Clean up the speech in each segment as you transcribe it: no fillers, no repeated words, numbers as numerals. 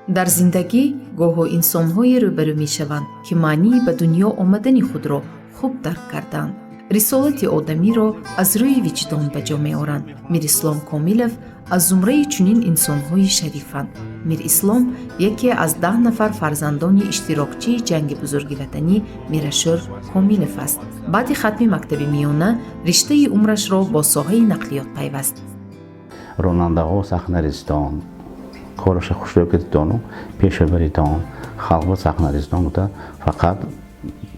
Дар зиндагӣ гоҳо инсонҳое рӯбарӯ мешаванд, ки маънии ба дунё омадани худро хуб дарк карданд, рисолати одамиро аз рӯи виҷдон ба ҷо меоранд. Мирислом Комилов аз зумраи чунин инсонҳои шарифанд. Мирислом яке аз 10 нафар фарзандони иштирокчии Ҷанги Бузурги Ватанӣ Мирашӯр Комилов аст. Баъди хатми мактаби миёна риштаи умрашро бо соҳаи нақлиёт пайваст. Ронандаҳо сахт нарезитон, кораша хушрӯ кардитону пеша баритон, халқба сахт нарезитон гуфта, фақат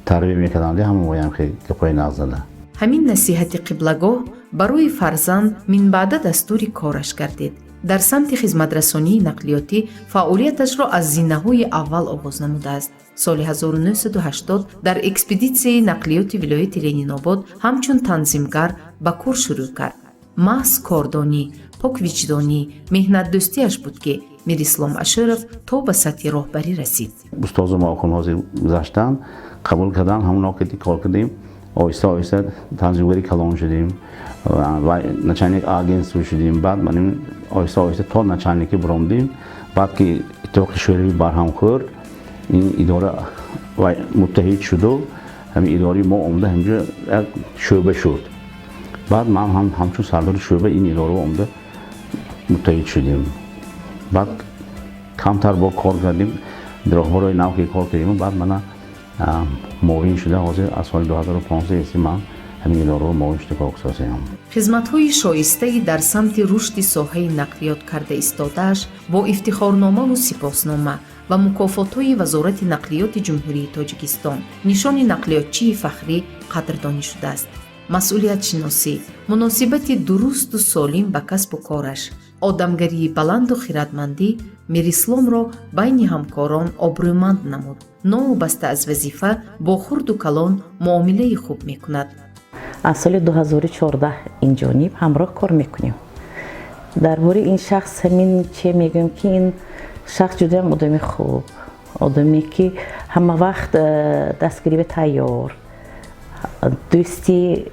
тарбия мекарданд. Ҳама воям гапҳои нағз зада. Ҳамин насиҳати қиблагоҳ барои фарзанд минбаъда дастури кораш гардид. Дар самти хизматрасонии нақлиётӣ фаъолияташро аз зинаҳои аввал оғоз намудааст. Соли 1980 дар экспедитсияи нақлиёти вилояти Ленинобод ҳамчун танзимгар ба кор шурӯъ кард. Маҳз кордонӣ, поквиҷдонӣ, меҳнатдӯстиаш буд, ки Мирислом Ашуров то ба сатҳи роҳбарӣ расид. Устозу мо ҳозир гузаштанд, қабул кардан, ҳамоно ки кор кардем, оҳиста оҳиста танзимгари калон шудем ва начальник агентство шудем. Баъд маним оҳиста оҳиста то начальникӣ биромдем. Баъд ки Иттифоқи Шӯравӣ барҳам хӯрд, ин идора муттаҳид шуду ҳамин идораи мо омада, ҳамҷо як шӯъба шуд. Баъд ман ҳам ҳамчун сардори шӯъба ин идора омада муттаҳид шудем. Баъд камтар бо кор кардем, роҳбарои нав ки кор кардем, баъд мана муовин шуда, ҳозир аз соли 2015 еси ман ҳамин идораро муовин шуда кор кусосиям. Хизматҳои шоистаи дар самти рушди соҳаи нақлиёт карда истодааш бо ифтихорномаву сипоснома ва мукофотҳои Вазорати нақлиёти Ҷумҳурии Тоҷикистон, нишони нақлиётчии фахрӣ қадрдонӣ шудааст. Масъулиятшиносӣ, муносибати дурусту солим ба касбу кораш, одамгарии баланду хиратмандӣ Мирисломро байни ҳамкорон обрӯманд намуд. Новобаста аз вазифа бо хурду калон муомилаи хуб мекунад. Аз соли 2014 инҷониб ҳамроҳ кор мекунем. Дар бораи ин шахс ҳамин че мегӯем, ки ин шахс ҷудоям одами хуб, одаме ки ҳама вақт дастгирӣ тайёр, дӯсти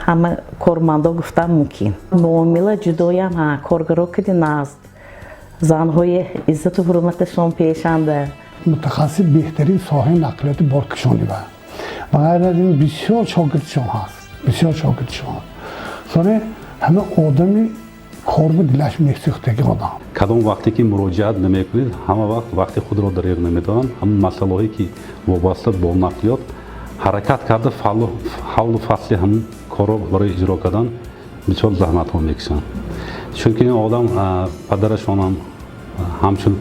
ҳама кормандо гуфтан мумкин. Муомила ҷудоям коргаро кади назд, занҳои иззату ҳурматашон пешанда. Мутахассис беҳтарин соҳаи нақлиёти боркашонӣ ва ғайр аз ин бисёр шогирдшон ҳаст, бисёр шогирдшон ҳаст. Соне ҳама одами корба дилаш месӯхтаги одам. Кадом вақте ки муроҷиат намекунед, ҳама вақт вақти худро дареғ намедоранд. Ҳамон масъалаҳое ки вобаста бо нақлиёт, ҳаракат карда ҳаллу фасли ҳамон корро барои иҷро кардан бисёр заҳматҳо мекашанд, чунки ин одам падарашонам ҳамчун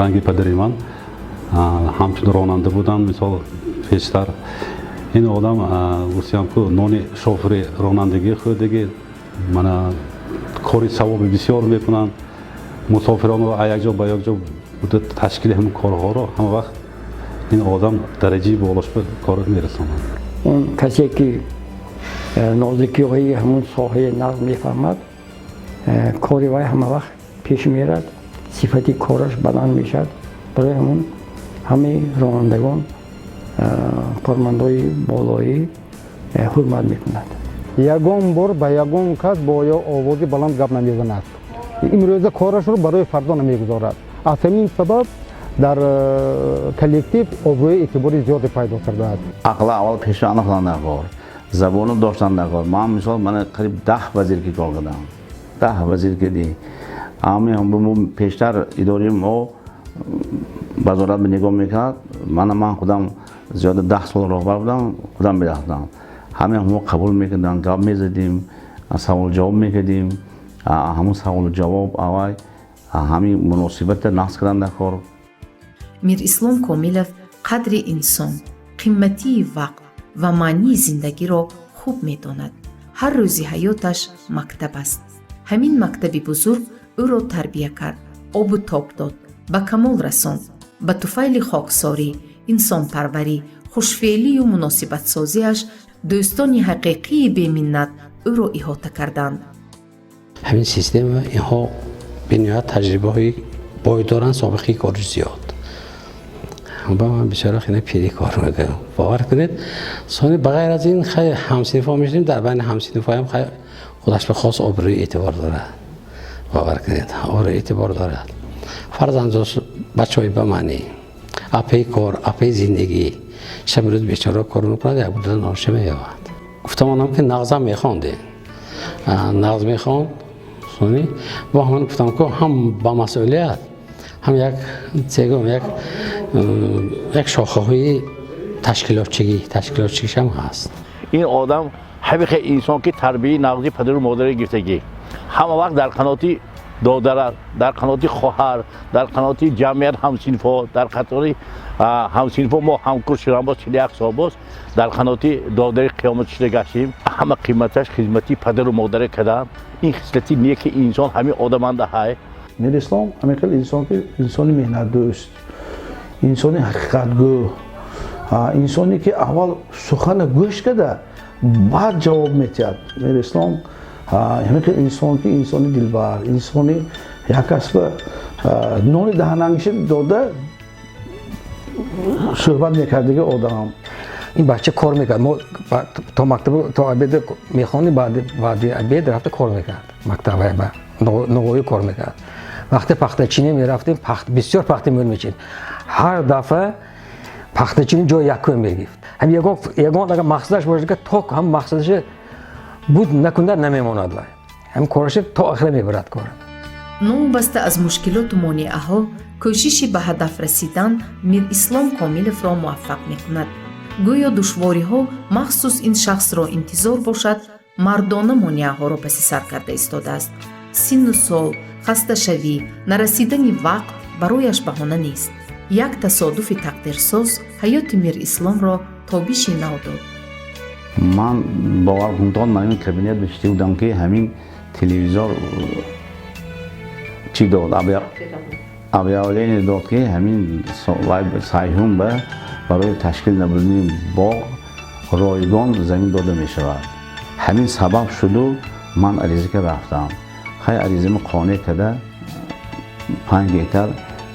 ранги падари ман ҳамчун ронанда буданд. Мисол, пештар ин одам гуфтиам ку нони шофури ронандагӣ хӯрдагӣ, мана кори савоби бисёр мекунанд. Мусофиронро аз як ҷо ба як ҷо буда, ташкили ҳамин корҳоро ҳама вақт ин одам дараҷаи болош ба кор мерасонад. Он касе ки нозикиҳои ҳамун соҳаи нақл мефаҳмад, кори вай ҳама вақт пеш мерад, сифати кораш баланд мешавад. Барои ҳамун ҳамаи ронандагон, кормандои болоӣ ҳурмат мекунад. Ягон бор ба ягон кас бо овози баланд гап намезанад. Имрӯза корашро барои фардо намегузорад. Аз ҳамин сабаб дар коллектив обрӯи эътибори зиёде пайдо кардааст. Ақла аввал пеша андохтан дар кор, забону доштан дар кор. Ман, мисол, мана қариб 10 вазир ки кор кардам, 10 вазир киди ҳами пештар идораи мо вазорат нигоҳ мекард. Мана ман худам зиёда 10 сол роҳбар будам, худам мерафтам, ҳаме ҳамо қабул мекардам, гап мезадим, савол ҷавоб мекардим. Ҳамун саволу ҷавоб аввай ҳамин муносибата нақс кардан дар кор. Мирислом Комилов қадри инсон, қиматии вақт ва маънии зиндагиро хуб медонад. Ҳар рӯзи ҳаёташ мактаб аст. Ҳамин мактаби бузург ӯро тарбия кард, обу тоб дод, ба камол расонд. Ба туфайли хоксорӣ, инсонпарварӣ, хушфеълию муносибатсозиаш дӯстони ҳақиқии беминнат ӯро иҳота карданд. Ҳамин система инҳо бениҳоят таҷрибаҳои бой доранд, собиқаи кори зиёд. Ба ман бисёр хеле пири кор мекунам, бовар кунед. Сони ба ғайр аз ин, хай, ҳамсинфҳо мешудем, дар байни ҳамсинфҳоям, хай, худаш ба хос обрӯи эътибор дорад, бовар кунед, обрӯи эътибор дорад. Фарзандош Бачаҳои ба маънӣ, апаи кор, апаи зиндагӣ, шаби рӯз бечора кор мекунад, як бурда ноша меёбад. Гуфтам онам ки нағзам мехондем, нағз мехонд. Сони бо ҳамон гуфтам ку ҳам ба масъулият, ҳам як цегум як шохаҳои ташкилотчигӣ, ташкилотчигишам ҳаст. Ин одам ҳамихе инсон ки тарбияи нағзи падару модаре гирифтагӣ, ҳама вақт дар қаноти додарат, дар қаноти хоҳар, дар қаноти ҷамъият, ҳамсинфҳо, дар қатори ҳамсинфҳо. Мо ҳамкурс шудам, боз 41 сол боз дар қаноти додари қиёмат шуда гаштем. Ҳама қиматаш хизмати падару модаре кардам. Ин хислати неки инсон ҳамин одаманда ҳай. Мирислом ҳамин хел инсон ки инсони меҳнатдӯст, инсони ҳақиқатгӯ, инсоне ки аввал сухана гӯш карда, баъд ҷавоб метиҳад. Мирислом ҳамин хел инсон ки инсони дилбар, инсони як касба нони даҳанангиши дода суҳбат мекардиги одам. Ин бача кор мекард. Мо то мактаб то обед мехондем, баъди обед рафта кор мекард, мактаб ногоҳӣ кор мекард. Вақте пахтачинӣ мерафтем, бисёр пахта мӯл мечид, ҳар дафъа пахтачинӣ ҷои якум мегирифт. Ҳам ягон агар мақсадаш бошад, то ҳам мақсадаша буд накунад, намемонад. Вай ҳам кораша то охира мебарад кора. Новобаста аз мушкилоту монеаҳо, кӯшиши ба ҳадаф расидан Мирислом Комиловро муваффақ мекунад. Гӯё душвориҳо махсус ин шахсро интизор бошад, мардона монеаҳоро паси сар карда истодааст. Синну сол, хасташавӣ, нарасидани вақт барояш баҳона нест. Як тасодуфи тақдирсоз ҳаёти Мирисломро тобиши нав дод. Ман бовар кунтон, ман ин кабинет ништа будам ки ҳамин телевизор чӣ дод, объявление дод, ки ҳамин Сайҳун ба барои ташкил намудани боғ ройгон замин дода мешавад. Ҳамин сабаб шуду ман ариза ка рафтам. Хай, аризамо қонеъ карда, 5 гектар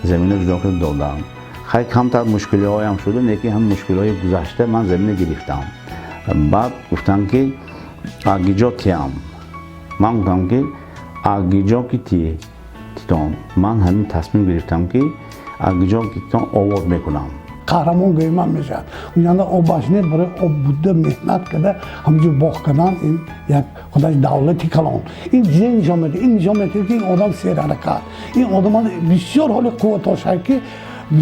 замина ҷудо карда додам. Хай, камтар мушкилиҳоям шуду, лекин ҳам мушкилиҳои гузашта ман замина гирифтам. Баъд гуфтам ки агиҷо тиям. Ман гуфтам ки агиҷо ки ти титон, ман ҳамин тасмим гирифтам ки агиҷо ки титон овод мекунам. Қаҳрамон гӯиман мешавад. Унҷанда обаш не, барои об буда меҳнат карда, ҳаминҷо боғ кардан, ин як худаш давлати калон. Ин чизе нишон медиҳад, ин нишон медиҳад, ки ин одам серҳаракат, ин одам бисёр ҳоли қувватошад, ки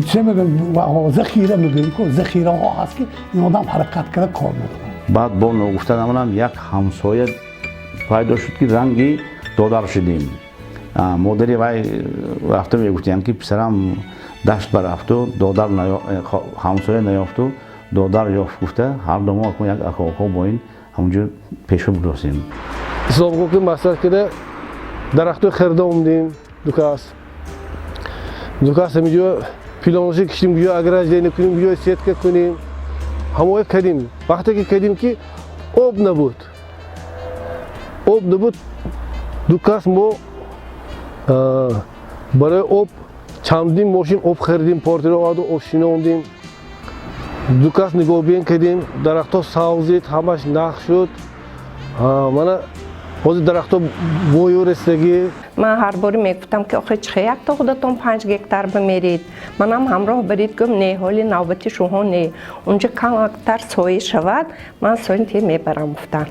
чӣ мегӯям, захира мегӯем ку, захираҳо ҳаст, ки ин одам ҳаракат карда кор мекунад. Баъд бо ногуфта намонам, як ҳамсоя пайдо шуд, ки ранги додар шудем. Модари вай рафта мегуфтем, ки писарам дашт барафту додар, ҳамсоя наёфту додар ёфт, гуфта. Ҳар ду мо як акоко бо ин ҳамонҷо пешо буросем. Ислом гуфт, ки мақсад кида дарахтои хирда омдем, дукас ҳаминҷо пилонаши киштим, куҷо ограждение кунем, куҷо сетка кунем, ҳамоя кардем. Вақте ки кардем, ки об набуд, об набуд. Дукас мо барои об чандин мошин об харидем, портеро оварду, об шинондем. Дукас нигоҳбин кардем, дарахтҳо савзид, ҳамаш нах шуд. Мана ҳозир дарахтҳо бою расидагӣ. Ман ҳар боре мегуфтам, ки охе чихе якто худатон 5 гектар бимеред, манам ҳамроҳ барид. Гум, не, ҳоли навбати шуҳо не, унҷа камтар соя шавад, ман сои мебарам, гуфтам.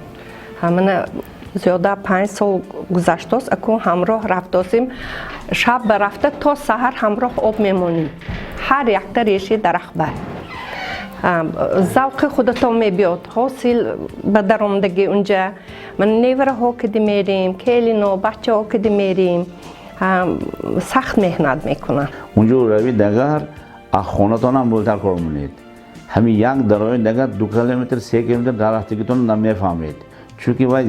Ҳамана зиёда 5 сол гузаштост, акун ҳамроҳ рафтосем. Шаб ба рафта то саҳар ҳамроҳ об мемонем, ҳар якта реши дарахт ба завқи худатон мебиёд, ҳосил ба даромадагӣ. Унҷа ман невараҳо киди мерем, келино бачаҳо киди мерем, сахт меҳнат мекунам. Унҷо рави дагар аз хонатонам бӯлтар кор монед. Ҳамин як дарои дагар 2 километр, 3 километр дар рафтагитон намефаҳмед, чунки вай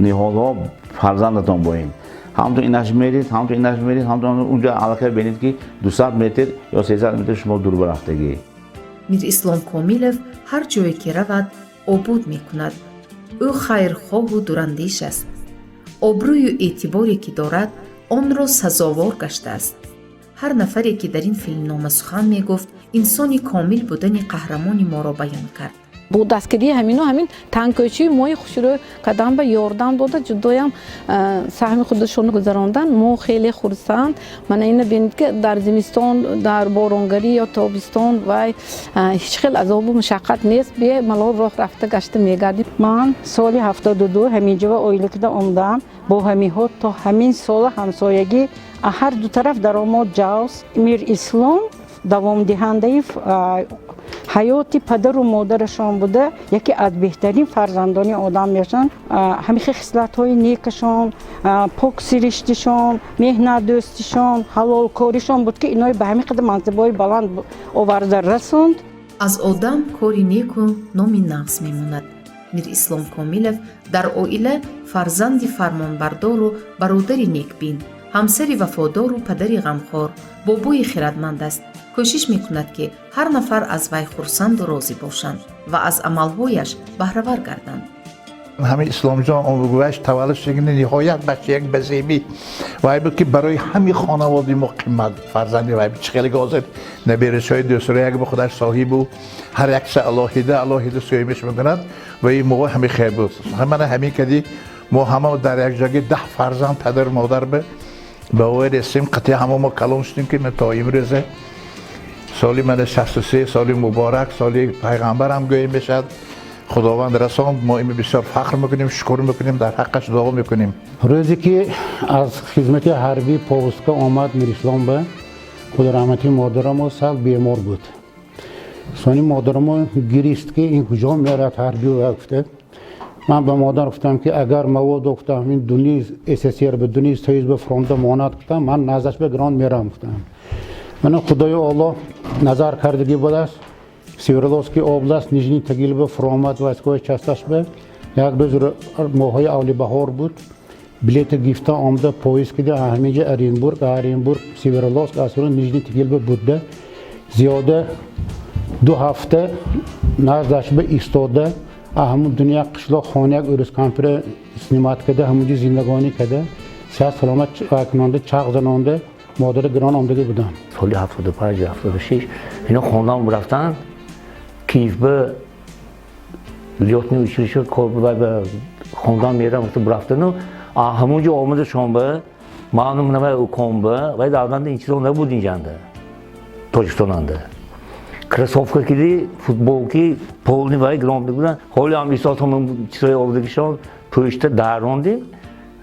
ниҳолҳо фарзандатон боин. Ҳамту инаш мерид, ҳамту инаш мерид, ҳамту унҷо аллакай бинед, ки 200 метр ё 300 метр шумо дур барафтагӣ. Мирислом Комилов ҳар ҷое ки равад, обод мекунад. Ӯ хайрхоҳу дурандеш аст. Обрӯю эътиборе ки дорад, онро сазовор гаштааст. Ҳар нафаре ки дар ин филмнома сухан мегуфт, инсони комил будани қаҳрамони моро баён кард. Бо дастгирии ҳамино ҳамин тангкӯчии мои хушрӯ кадан ба ёрдам дода, ҷудоям саҳми худашонро гузарондан. Мо хеле хурсанд. Мана ина бинед, ки дар зимистон, дар боронгарӣ ё тобистон вай ҳеҷ хел азобу мушаққат нест, бемалол роҳ рафта гашта мегардем. Ман соли 72 ҳаминҷо оила кида омадам. Бо ҳаминҳо то ҳамин сола ҳамсоягӣ, ҳар ду тараф даромод ҷавз. Мир Ислом давомдиҳандаи ҳаёти падару модарашон буда, яке аз беҳтарин фарзандони одам мешаванд. Ҳамихел хислатҳои некашон, поксириштишон, меҳнатдӯстишон, ҳалолкоришон буд, ки инои ба ҳамин қадар мансабҳои баланд оварда расонд. Аз одам кори неку номи нағз мемонад. Мирислом Комилов дар оила фарзанди фармонбардору бародари некбин, ҳамсари вафодору падари ғамхор, бобои хирадманд аст. Кӯшиш мекунад, ки ҳар нафар аз вай хурсанду розӣ бошанд ва аз амалҳояш баҳравар гарданд. Ҳамин Исломҷон гуваш таваллуд шудагини ниҳоят бача як базебӣ вай буд, ки барои ҳамин хонаводаи мо қимат фарзанди вай буд. Чӣ хеле ҳозир наберашҳои дӯстро як ба худаш соҳибу ҳар якса алоҳида алоҳида сӯймиш мекунад ва ин моҳ ҳамин хел буд. Мана ҳамин кади мо ҳама дар як ҷоги 10 фарзанд падару модар ба вой ресим, қатъи ҳама мо калон шудем, ки то имрӯза соли мана 63 соли муборак, соли пайғамбарам гӯем мешавад, Худованд расонд. Мо ими бисёр фахр мекунем, шукр мекунем, дар ҳаққаш дуо мекунем. Рӯзе ки аз хизмати ҳарбӣ повестка омад Мирислом ба, худораҳмати модарамо сал бемор буд. Сони модарамо гирист, ки ин куҷо мерад ҳарбӣ гуфта. Ман ба модар гуфтам, ки агар маводо, гуфтам, ин дуни СССР ба дуни Союз ба фронта монад, гуфтам, ман наздаш ба грон мерам, гуфтам. Мана Худои Оллоҳ назар кардагӣ будааст. Свердловский область, Нижний Тагил ба фуромад, войсковой часташ ба як рӯз, моҳҳои аввали баҳор буд, билета гифта омада, поезд кида ҳаминҷа Оренбург, Оренбург Свердловск, аз Нижний Тагил ба буда, зиёда 2 ҳафта наздаш ба истода, ҳамун дуня қишлоқ хонаак ӯрус кампира снимать када, ҳамунҷо зиндагонӣ када, сиҳат саломат кунонда, чағ занонда, модари гирон омдагӣ будам. Соли 75, 76 ино хондан рафтанд Киев ба лётный училище, хондан мерам рафтану ҳамунҷо омада шонба маълум навай уконба вай давранда ин чизо набуд. Инҷанда Тоҷикистонанда кроссовка киди, футболки полный вай гром будан. Ҳоли ҳам исосам чизои овардагишон пӯшта даронди,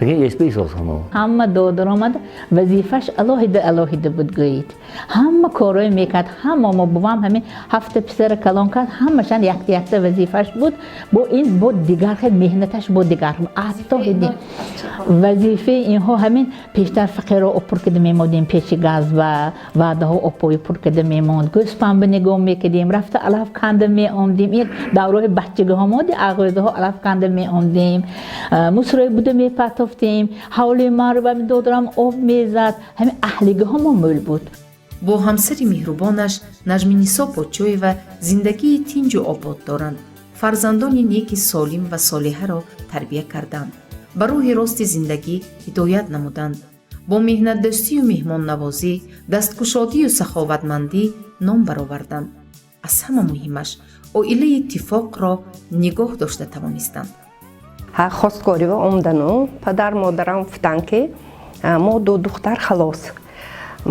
лекин эсба исосам. Ҳама додор омада, вазифаш алоҳида алоҳида буд, гӯед, ҳама корҳое мекард. Ҳама мо бувам ҳамин ҳафта писара калон кард, ҳамашан якта якта вазифаш буд. Бо ин бо дигар хел меҳнаташ, бо дигар аттоҳиди вазифаи инҳо. Ҳамин пештар фақиро опур карда мемодем, пеши газ ва ваъдаҳо опои пур карда мемонд, гӯспанба нигоҳ мекардем, рафта алаф канда меомдем. Як давроҳи баччагиҳо моди ағӯзаҳо алаф канда меомдем, мусрои буда мепартофтем, ҳавлии манро ба додарам об мезад. Ҳамин аҳлигиҳо мо мӯл буд. Бо ҳамсари меҳрубонаш Наҷминисо Подшоева зиндагии тинҷу обод доранд. Фарзандони неки солим ва солиҳаро тарбия карданд, ба роҳи рости зиндагӣ ҳидоят намуданд. Бо меҳнатдӯстию меҳмоннавозӣ, дасткушодию саховатмандӣ ном бароварданд. Аз ҳама муҳимаш, оилаи иттифоқро нигоҳ дошта тавонистанд. Хостгориво омадану падар модарам гуфтанд, ки мо ду духтар халос.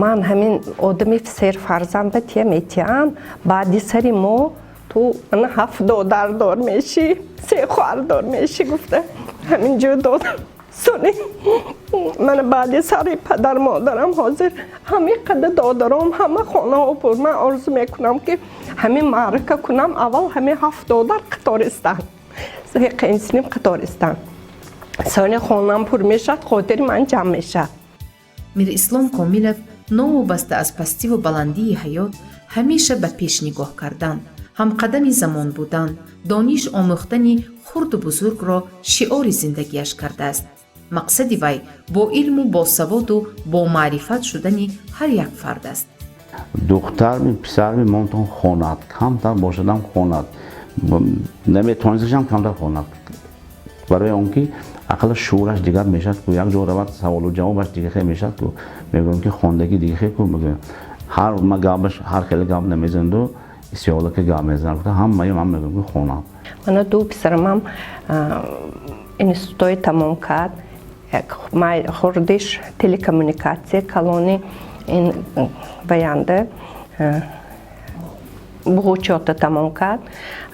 Ман ҳамин одами серфарзанд ба тия метиҳам, баъди сари мо ту ана ҳафт додардор мешӣ, се хоҳардор мешӣ, гуфта ҳамин ҷо додам. Сони мана баъди сари падар модарам ҳозир ҳамин қадар додаром, ҳама хонаҳо пур. Ман орзу мекунам, ки ҳамин маърака кунам, аввал ҳамин ҳафт додар қатористанд, қинсиним қатористанд, сони хонам пур мешавад, хотири ман ҷамъ мешавад. Мирислом Комилов новобаста аз пастиву баландии ҳаёт ҳамеша ба пеш нигоҳ кардан, ҳамқадами замон будан, дониш омӯхтани хурду бузургро шиори зиндагиаш кардааст. Мақсади вай бо илму босаводу бомаърифат шудани ҳар як фард аст. Духтарми, писарми монтон хонад, камтар бошадам хонад, наметавонисташам камтар хонад, барои он ки ақалла шуураш дигар мешавад ку, як ҷо равад, саволу ҷавобаш дига хел мешавад ку. Мегӯям, ки хондагӣ дига хел ку. Мегӯям, ҳар ма гапаш ҳар хеле гап намезанду. Истиҳола ки гап мезанам, ҳамаи ман мегӯям ки хонам. Мана ду писарамам институтҳои тамом кард. Хурдиш телекоммуникатсия, калони ин ваянда буғучота тамом кард.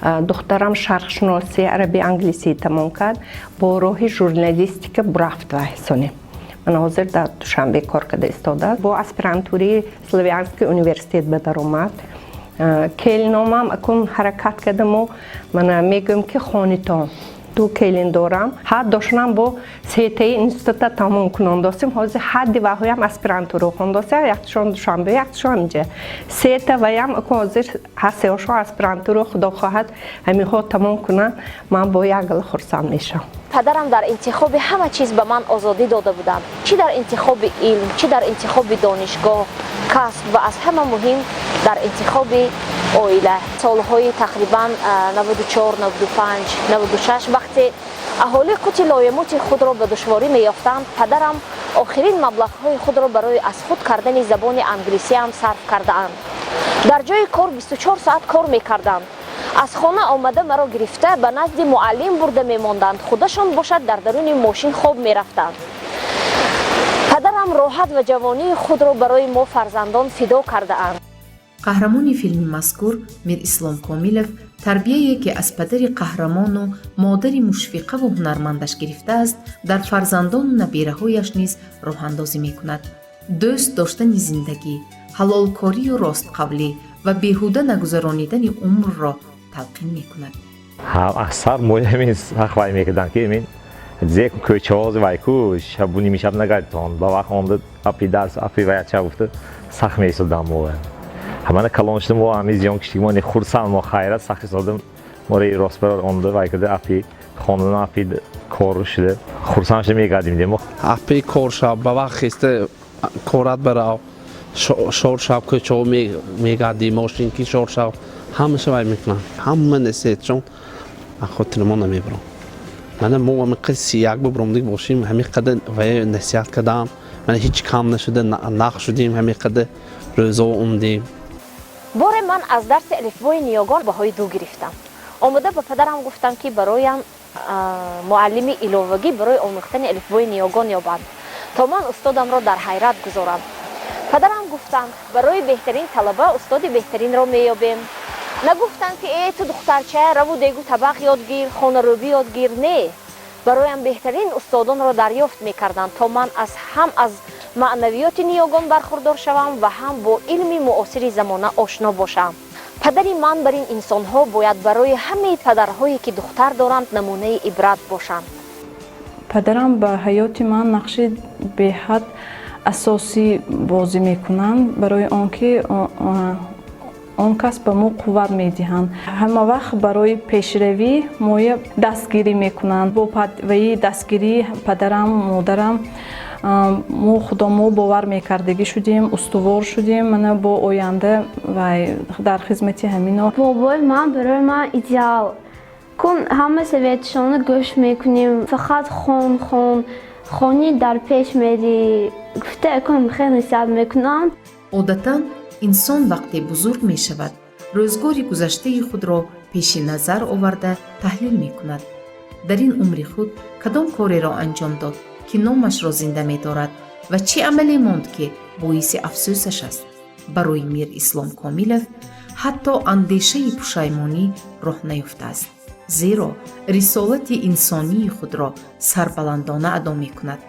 Духтарам шарқшиносӣ, араби, англисӣ тамом кард, бо роҳи журналистика бурафт вай сони. Мана ҳозир дар Душанбе кор карда истодааст. Бо аспирантурии Славянский университет ба даромад. Келиномам акун ҳаракат кардаму мана мегӯем ки хонитон. Ду келин дорам, ҳар дошонам бо сетаи института тамом кунондосем. Ҳозир ҳадди ваҳоям аспирантура хондосем, якташон Душанбе, якташон инҷа. Сета ваям акун ҳозир ҳар сеошон аспирантура, худо хоҳад, ҳаминҳо тамом кунанд, ман бо як гала хурсанд мешавам. Падарам дар интихоби ҳама чиз ба ман озодӣ дода буданд, чӣ дар интихоби илм, чӣ дар интихоби донишгоҳ, касб ва аз ҳама муҳим дар интихоби оила. Солҳои тақрибан 94, 95, 96, вақте аҳолӣ қути лоямути худро ба душворӣ меёфтанд, падарам охирин маблағҳои худро барои аз худ кардани забони англисиам сарф кардаанд. Дар ҷои кор 24 соат кор мекарданд. Аз хона омада, маро гирифта, ба назди муаллим бурда мемонданд, худашон бошад дар даруни мошин хоб мерафтанд. Падарам роҳат ва ҷавонии худро барои мо фарзандон фидо кардаанд. Қаҳрамони филми мазкур Мирислом Комилов тарбияе ки аз падари қаҳрамону модари мушфиқаву ҳунармандаш гирифтааст, дар фарзандону набираҳояш низ роҳандозӣ мекунад. Дӯст доштани зиндагӣ, ҳалолкорию ростқавлӣ ва беҳуда нагузаронидани умрро талқин мекунад. Аксар мои ҳамин сахт вай мекарданд, ки ҳамин зе кӯчаҳози вай ку шабу нимишаб нагардитон, ба вақт омда апи дарс, апи ваяча гуфта сахт месудам. Мо ҳамана калон шудем, мо ҳамин зиён киштиг, мо хурсанд, мо хайрат сахт истодем. Мори ростбарор омда вай карда, апи хондан, апи кор шуда, хурсанд шуда мегардим демо. Апи кор шаб ба вақт хеста корат барав, шор шаб кӯчаҳо мегардӣ, мошин ки шор шаб ҳамаша вай мекунанд, ҳама насиҳатшон аз хотири мо намебарам. Мана мо ҳамин 31 бубромдик бошем, ҳамин қадар вай насиҳат кардам, мана ҳеҷ кам нашуда, нақ шудем, ҳамин қадар рӯзо омдем. Боре ман аз дарси алифбои ниёгон баҳои 2 гирифтам. Омода ба падарам гуфтам, ки бароям муаллими иловагӣ барои омӯхтани алифбои ниёгон ёбанд, то ман устодамро дар ҳайрат гузорам. Падарам гуфтанд: «Барои беҳтарин талаба устоди беҳтаринро меёбем». Нагуфтанд, ки э, ту духтарча, раву дегу табақ ёд гир, хонарӯбӣ ёд гир. Не, бароям беҳтарин устодонро дарёфт мекарданд, то ман аз ҳам аз маънавиёти ниёгон бархурдор шавам ва ҳам бо илми муосири замона ошно бошам. Падари ман бар ин инсонҳо бояд барои ҳамаи падарҳое, ки духтар доранд, намунаи ибрат бошанд. Падарам ба ҳаёти ман нақши беҳад асосӣ бозӣ мекунанд, барои он ки он кас ба мо қувват медиҳанд, ҳама вақт барои пешравӣ моя дастгирӣ мекунанд. Бо ваи дастгирии падарам, модарам мо худомо бовар мекардагӣ шудем, устувор шудем. Мана бо оянда вай дар хизмати ҳамино. Бобои ман барои ман идеал кун, ҳама советшонро гӯш мекунем. Фақат хон, хон, хонӣ, дар пеш мерӣ гуфта, кун хеле насиҳат мекунанд. Одатан инсон вақте бузург мешавад, рӯзгори гузаштаи худро пеши назар оварда таҳлил мекунад. Дар ин умри худ кадом кореро анҷом дод, ки номашро зинда медорад, ва чӣ амале монд, ки боиси афсӯсаш аст. Барои Мир Ислом Комилов ҳатто андешаи пушаймонӣ роҳ наёфтааст, зеро рисолати инсонии худро сарбаландона адо мекунад.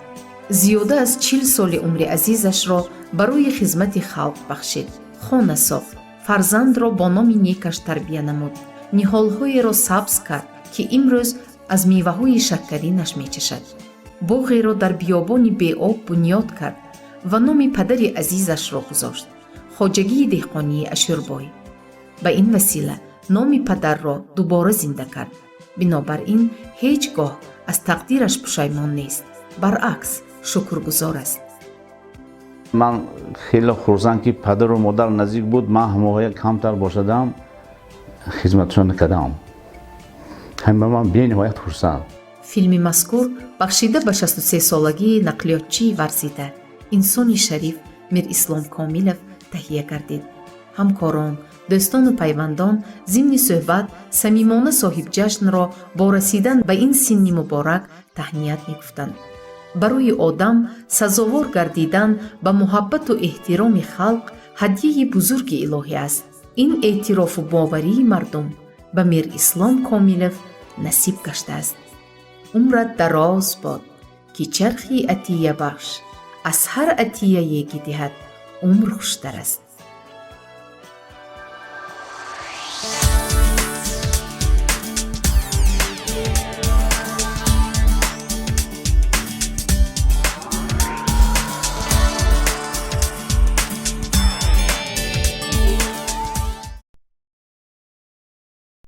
Зиёда аз 40 соли умри азизашро барои хизмати халқ бахшид, хона сохт, фарзандро бо номи некаш тарбия намуд, ниҳолҳоеро сабз кард, ки имрӯз аз меваҳои шаккаринаш мечашад, боғеро дар биёбони беоб бунёд кард ва номи падари азизашро гузошт: хоҷагии деҳқонии Ашурбой. Ба ин васила номи падарро дубора зинда кард. Бинобар ин ҳеҷ гоҳ аз тақдираш пушаймон нест, баръакс, шукргузор аст. Ман хеле хурсанд, ки падару модар наздик буд, ман ҳамоҳоя камтар бошадам, хизматшон кардам. Ҳама ман бениҳоят хурсанд. Филми мазкур бахшида ба 63-солагии нақлиётчии варзида, инсони шариф Мирислом Комилов таҳия гардид. Ҳамкорон, Дӯстону пайвандон зимни суҳбат самимона соҳибҷашнро бо расидан ба ин синни муборак таҳният мегуфтанд. Барои одам сазовор гардидан ба муҳаббату эҳтироми халқ ҳадияи бузурги илоҳӣ аст. Ин эътирофу боварии мардум ба Мирислом Комилов насиб гаштааст. Умрат дароз бод, ки чархи атиябахш аз ҳар атияе ки диҳад, умр хуштар аст.